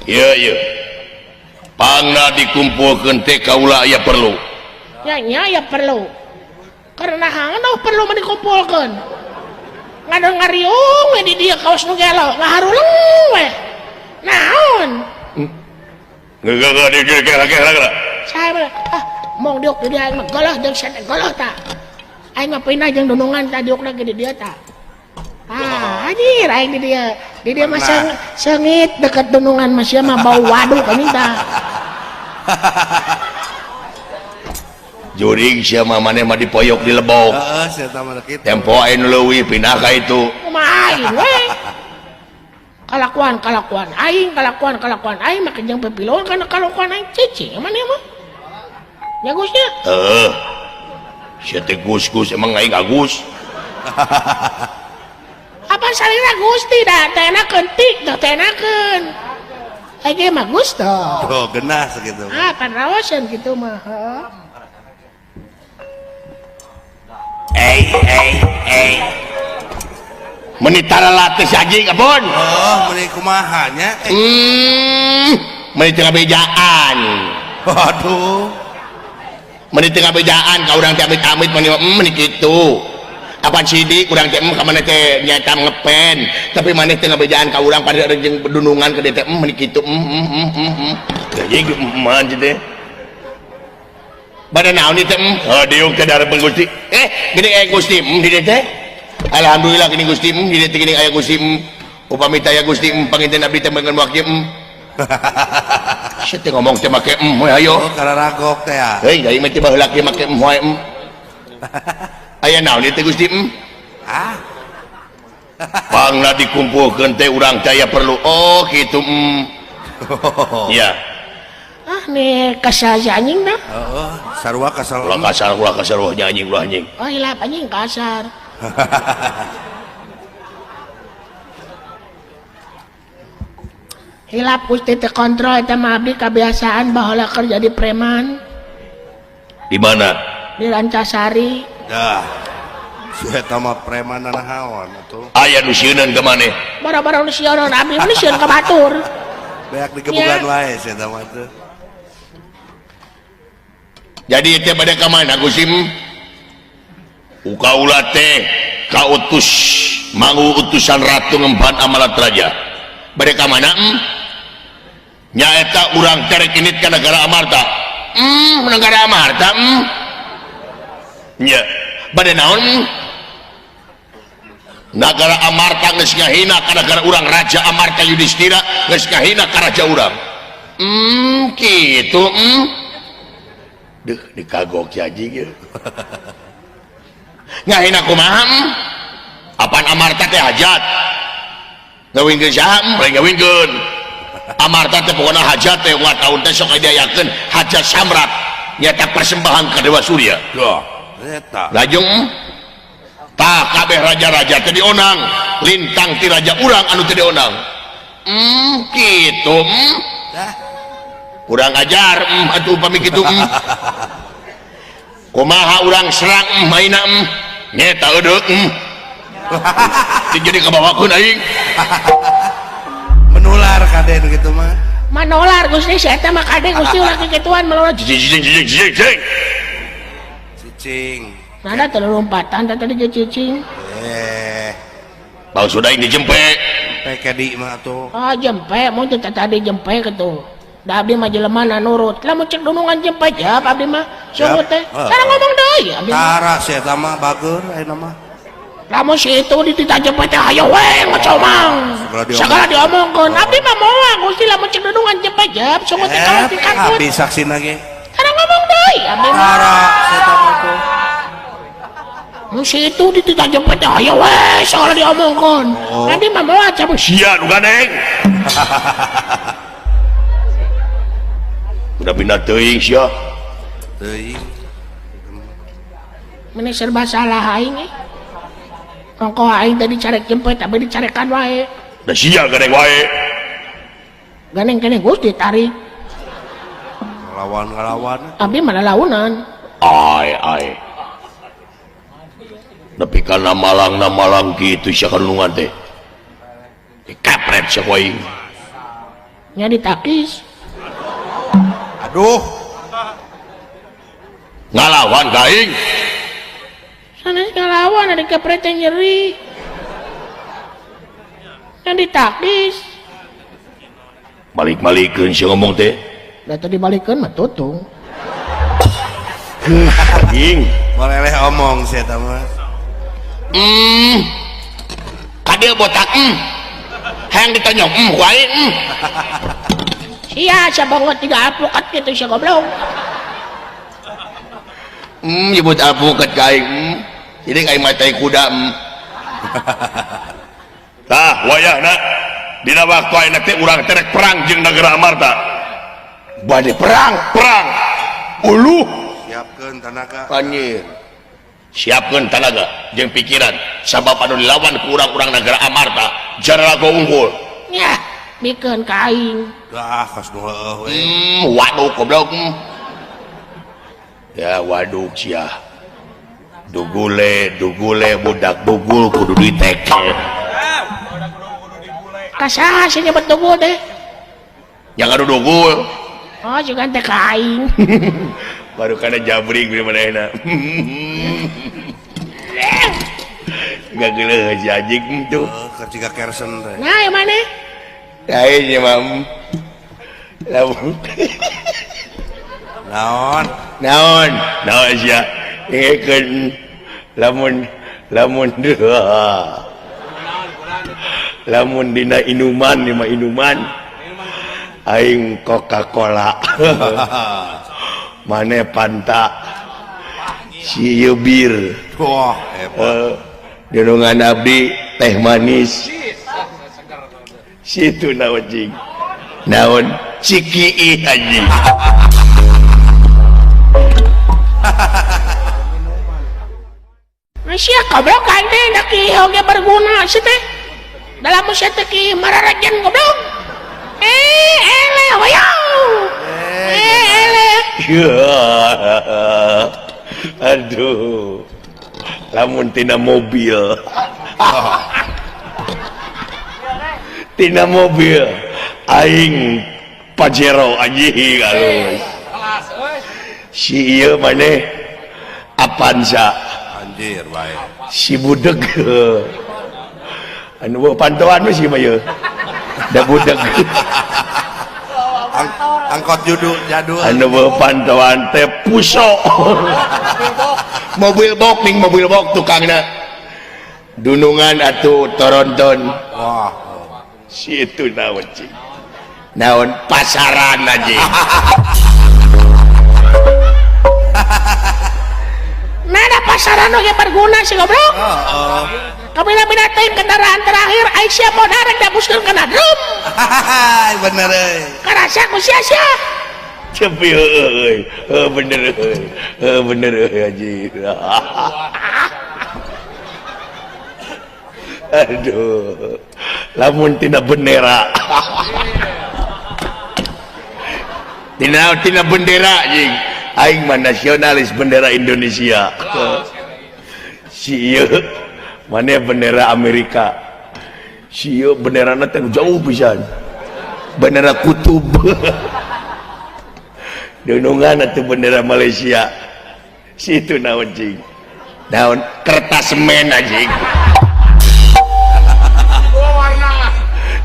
Ieu ieu. Pangna dikumpulkeun teh kaula aya perlu. Nya nya aya perlu. Karena naon perlu mah dikumpulkeun. Ngadon ngariung we di dieu kaos nu gelo, ngaharuleng we. Naon? Geugeuh di dieu kela kela kela. Saya mah ah mong diuk di dieu aing mah goloh jeung sene goloh ta. Aing mah pindah jeung dunungan ta diukna ge di dieu ta. Ah, anjir aing di dieu. Di dieu mah seungit deket dunungan mah sia mah bau waduk anjing ta. Jurig sia mah maneh mah dipoyok di lebok. Heeh, sia tah mah kitu. Tempo aya nu leuwih pindah ka itu. Kumaha aing we. Kalakuan-kalakuan aing, kalakuan-kalakuan aing mah jeung pipiluan kana kalakuan aing cicing maneh mah. Nya Gus nya. Heeh. Sia teh Gus-gus emang aing Agus. Apa salira Gusti da teh enakeun tik da teh enakeun. Aing ge mah Gus toh. Tuh, genah sakitu. Ah, pan raoseun kitu mah, heuh. Ei ei ei. Meni tara teh si anjing ampun. Oh, meni kumaha nya? Meni teu ngabejaan. Waduh. Meni teu ngabejaan ka urang teh amit-amit meni meni kitu. Apan sidik urang teh ka maneh teh nyaeta ngepen, tapi maneh teh ngabejaan ka urang pada jeung dunungan ka dieu teh meni kitu. Anjing mah teh. Bade naon ieu teh? Oh, diuk teh dareupkeun Gusti. Geuning aya Gusti di dieu teh. Alhamdulillah geuning Gusti di dieu teh geuning aya Gusti. Upami teh aya Gusti panginten abdi teh meungeun wakil. Sia teh ngomong teh make we hayo. Oh, kararagok teh ya. Heuy, aing mah teh baheula ge make wae. Aya naon ieu teh Gusti? Ah. Pangna dikumpulkeun teh urang teh aya perlu. Oh, kitu. Iya. Ah, nih kasar si anjing dah. Heeh, sarua kasar. Ulah kasar, ulah kasar, ulah anjing, ulah anjing. Oh, hilap anjing kasar. Hilap Gusti teh kontrol eta mah abdi kebiasaan baheula kerja di preman. Di mana? Di Rancasari. Dah. Si eta mah preman naon atuh. Aya nu sieuneun ka maneh. Bara-bara nu sieuneun abdi mah sieun ka batur. Beak digebugan wae si eta mah tuh. Jadi teh bade ka mana Gusti? Ukaula teh kautus mangu utusan ratu ngemban amalat raja. Bade ka mana? Nyaeta urang terek init ka negara Amarta. Negara Amarta. Nya, bade naon? Nagara Amarta geus ngahina ka negara urang, Raja Amarta Yudhistira geus ngahina ka raja urang. Kitu. Duh, dikagok si anjing ieu. Ngahina kumaha? Apan Amarta teh hajat? Ngawingkeun saha? Lain ngawingkeun. Amarta teh pokona hajat teh unggal taun teh sok diayakeun hajat samrat nyata persembahan ka Dewa Surya. Duh, eta. Lajeng tah kabeh raja-raja teh dionang, lintang ti raja urang anu teh dionang. Kitu. Dah. Kurang ajar atuh upami kitu. Kumaha urang serang maina nyeta eudeuk. Jadi kabawakeun aing. Menular kaden kitu mah. Manolar Gusti si eta mah kade Gusti ulah kikituan menular. Cicing cicing cicing cicing. Cicing. Nada teu lompatan teh tadi cicing. Bang sudah ini jempe. Peke di mah atuh. Ah jempe mun teh tadi jempe kitu. Da abdi mah jelema na nurut. Lamun cek dunungan jempe jap abdi mah. Sungguh teh. Tara ngomong deui abdi mah. Tara si eta mah bager ayeuna mah. Lamun si itu dititah jempe teh hayo we ngocomang. Segala diomongkeun. Abdi mah moal Gusti lamun cek dunungan jempe jap sungguh teh kalau dikangkut. Abdi saksina ge. Tara ngomong deui abdi mah. Tara si eta mah tuh. Mun si itu dititah jempe teh hayo we segala diomongkeun. Abdi mah moal cabut. Sia nu gandeng. Udah pindah teuing sia. Teuing. Meni serba salah aing eh. Ongkoh aing tadi carek jempet tapi dicarekan wae. Da sia gandeng wae. Gandeng keneh Gusti tarik. Ngalawan-ngalawan. Abdi mah lalaunan. Ai ai. Nepi kana malang na malang kitu sia kanungan teh. Dikapret sia ku aing. Nya ditakis. Aduh. Ngalawan ka aing. Sanes ngalawan ada kepret teh nyeri. Nya ditakis. Balik-balikeun si ngomong teh. Da teu dibalikeun mah tutung. Anjing. Boleh omong si eta mah. Ka dieu botak. Hayang ditonyong ku aing. Sia sabangot tiga alpukat kitu sia goblok. Nyebut alpukat ka aing. Jadi aing mah tai kuda. Tah wayahna dina waktu ayeuna teh urang teh rek perang jeung negara Amarta. Bade perang, perang. Uluh siapkeun tanaga. Anjir. Siapkeun tanaga jeung pikiran sabab anu dilawan ku urang-urang negara Amarta jararago unggul. Nyah, bikeun ka aing. Dah kos nu heueuh we. Waduh goblok. Ya waduk sia. Dugule, dugule budak dugul kudu diteke. Ka saha sih nyebut dugul teh? Yang anu dugul. Oh, juga teh ka aing. Baru kana jabring di manehna. Gak geuleuh si anjing tuh. Keur jiga kersen teh. Nah, yang mana? Lain ya, Mam. Lamun. Naon? Naon? Naon sia? Ingekeun lamun lamun lamun dina inuman lima inuman aing Coca-Cola. Mane Fanta si ieu bir. Wah, hebat. Dunungan abdi teh manis. Situ naon cing? Naon? Ciki anjing. Sia goblok aing teh da ki oge berguna sia teh. Dalam sia teh ki mararajan goblok. Eleh hoyong. Eleh. Aduh. Lamun tina mobil. Tina mobil aing Pajero anjing alus. Si ieu maneh Avanza. Anjir bae. Si budeg. Anu pantauan mah si mah ieu. Da budeg. Angkot judul jadul. Anu pantauan teh puso. Mobil box ning mobil box tukangna. Dunungan atuh Toronton. Wah. Si itu naon cing? Naon pasaran anjing. Nah, ada pasaran oge berguna sih goblok. Heeh. Kabina-bina teuing kendaraan terakhir ai sia modar rek dihapuskeun kana drum. Bener euy. Karasa ku sia-sia. Cepi heueuh euy. Heuh bener euy. Heuh bener euy anjing. Aduh. Lamun tina bendera. Tina bendera anjing. Aing mah nasionalis bendera Indonesia. Si ieu maneh bendera Amerika. Si ieu benderana teh jauh pisan. Bendera kutub. Dunungan atuh bendera Malaysia. Si itu naon cing? Naon kertas semen anjing.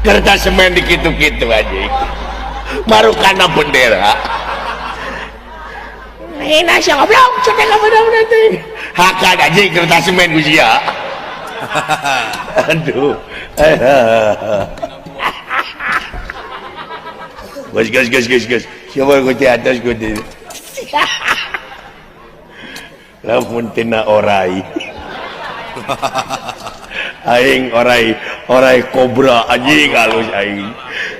Kertas semen dikitu-kitu anjing. Marukana bendera. Hina sia goblok, cenah ka bener-bener teh. Hakan anjing kertas semen ku sia. Aduh. Gas gas gas gas gas. Siapa ku di atas ku di. Lamun tina orai. Aing orai orai kobra anjing halus aing.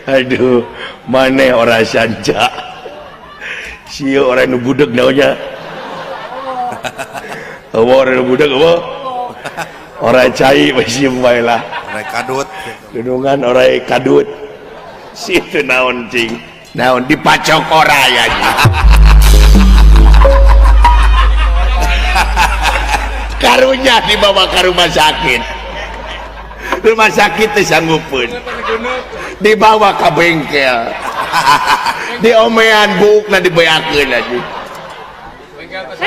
Aduh, maneh orai sanca. Sieu orai nu budeg naonnya. Eueuh orai nu budeg eueuh. Orai cai masih bae lah. Orai kadut. Dunungan orai kadut. Situ naon cing? Naon dipacok orai anjing. Karunya dibawa ke rumah sakit. Rumah sakit teh sanggupeun. Dibawa ka bengkel. Diomean buukna dibeakeun anjing.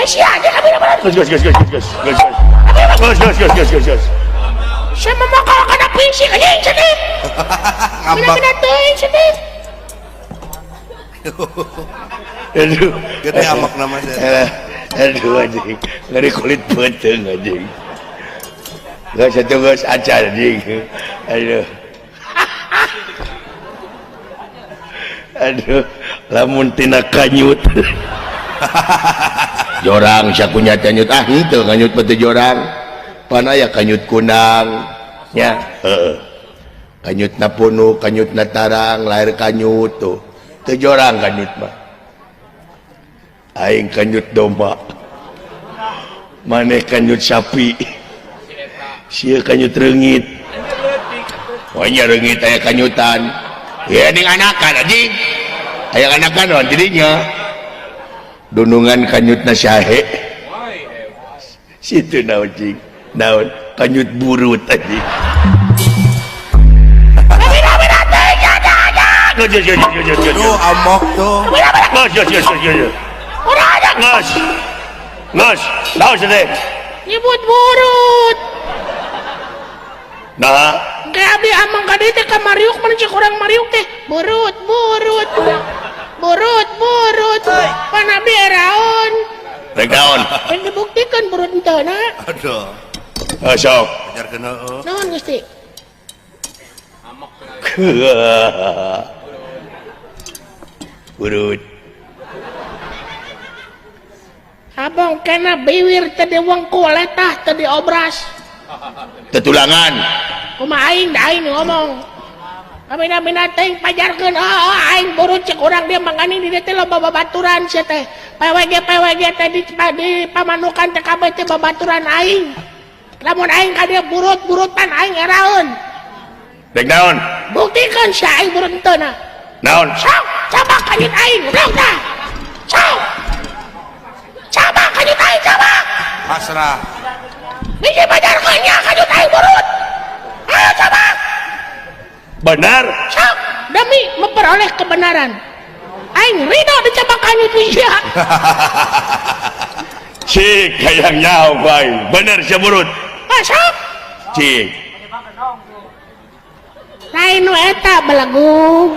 Sia aja kami Geus geus geus geus geus geus. Geus geus geus geus geus geus. Saya mau kalau kena fisik anjing sedih. Ngambek. Bina teuing sedih. Aduh. Gede amak nama saya. Aduh anjing. Ngeri kulit peuteung anjing. Geus atuh geus acan anjing. Aduh. Aduh, lamun tina kanyut. Jorang sakunya kanyut ah henteu kanyut mah teu jorang. Pan aya kanyut kunang nya, heeh. Kanyutna punu, kanyutna tarang, lahir kanyut tuh. Teu jorang kanyut mah. Aing kanyut domba. Maneh kanyut sapi. Sia kanyut reungit. Oh nya reungit aya kanyutan. Ya ning anakan anjing. Aya anakan naon jadinya. Dunungan kanyutna sahe. Situ naon cing. Naon kanyut burut anjing. Tuh amok tuh. Geus. Geus. Naon cenah? Nyebut burut. Nah, Kayak abdi amang ka dieu teh ka Mariuk mana cek urang Mariuk teh burut burut. Burut burut. Pan abdi eraon. Rek naon? Pan dibuktikan burut henteu na. Aduh. Heuh sok. Ajarkeun heueuh. Naon Gusti? Burut. Abang kena biwir teu diwengku letah teu diobras. Tetulangan. Kumaha aing da aing ngomong. Amina-mina teuing pajarkeun oh, aing burut cek urang dia mangani di dieu teh loba babaturan sia teh. PWG PWG teh di pamanukan teh kabeh teh babaturan aing. Lamun aing ka dieu burut-burutan aing eraeun. Rek naon? Buktikan sia aing burut henteu na. Naon? Sok, coba kanyut aing, goblok tah. Sok. Coba kanyut aing, coba. Pasrah. Biji pajarkeun nya kanyut aing burut. Ayo coba. Benar. Sok, demi memperoleh kebenaran. Aing ridho dicabak kanyut sia. Cik hayang nyaho ku aing. Bener sia burut. Ah, sok. Cik. Lain nu eta belagu.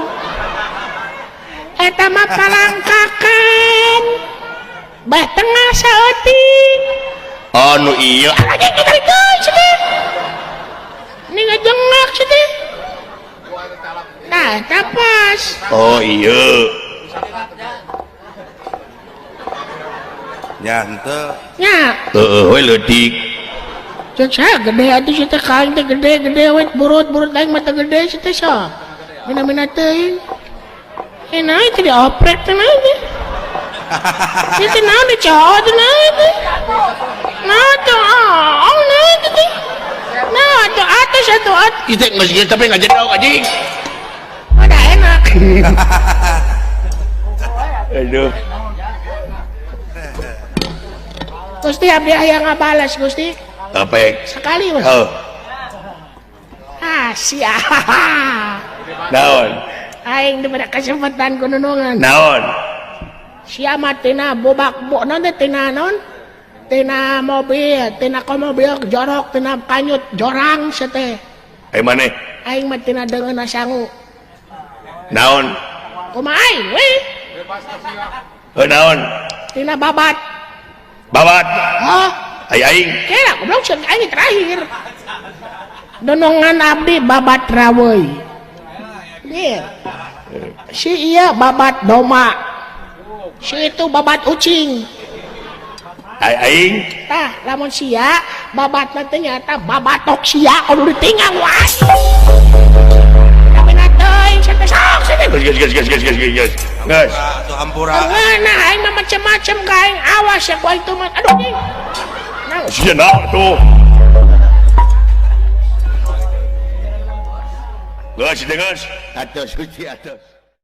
Eta mah palangkakan. Bah tengah saeutik. Oh nu ieu. Lagi kita teuing cenah. Ini ngejengak cenah. Nah, eta pas. Oh iya. Nya henteu. Nya. Heeh, we leutik. Cek saya gede atuh sia teh ka aing teh gede-gede we burut-burut aing mah teh gede sia teh sok. Mina-mina teuing. Naon teh dioprek teh naon teh? Ieu teh naon dicowok teh naon teh? Naon teh? Oh, naon teh? Naon teh atas atuh at. Ieu teh geus geus tapi ngajedog anjing. Udah enak. Aduh. Gusti abdi hayang ngabales Gusti. Apa? Sekali Mas. Oh. Ah, sia. Naon? Aing diberi kesempatan ku nunungan. Naon? Sia mah tina bobak bo naon teh tina naon? Tina mobil, tina komobil jorok, tina kanyut jorang sia teh. Ai maneh? Aing mah tina deungeunna sangu. Naon? Kumaha aing we? Heuh naon? Tina babat. Babat? Hah? Ai aing. Kira goblok sia aing terakhir. Donongan abdi babat raweuy. Iya. Si iya babat doma. Si itu babat ucing. Ai aing. Tah, lamun sia babat mah teh nyata babatok sia kudu ditinggal wae. Tapi teuing sia teh sok sia teh. Geus geus geus geus geus geus. Geus. Atuh hampura. Ngeunah aing mah macem-macem ka aing awas ya ku aing teh mah. Aduh anjing. Naon? Sia naon tuh? Geus, geus. Atos suci atos.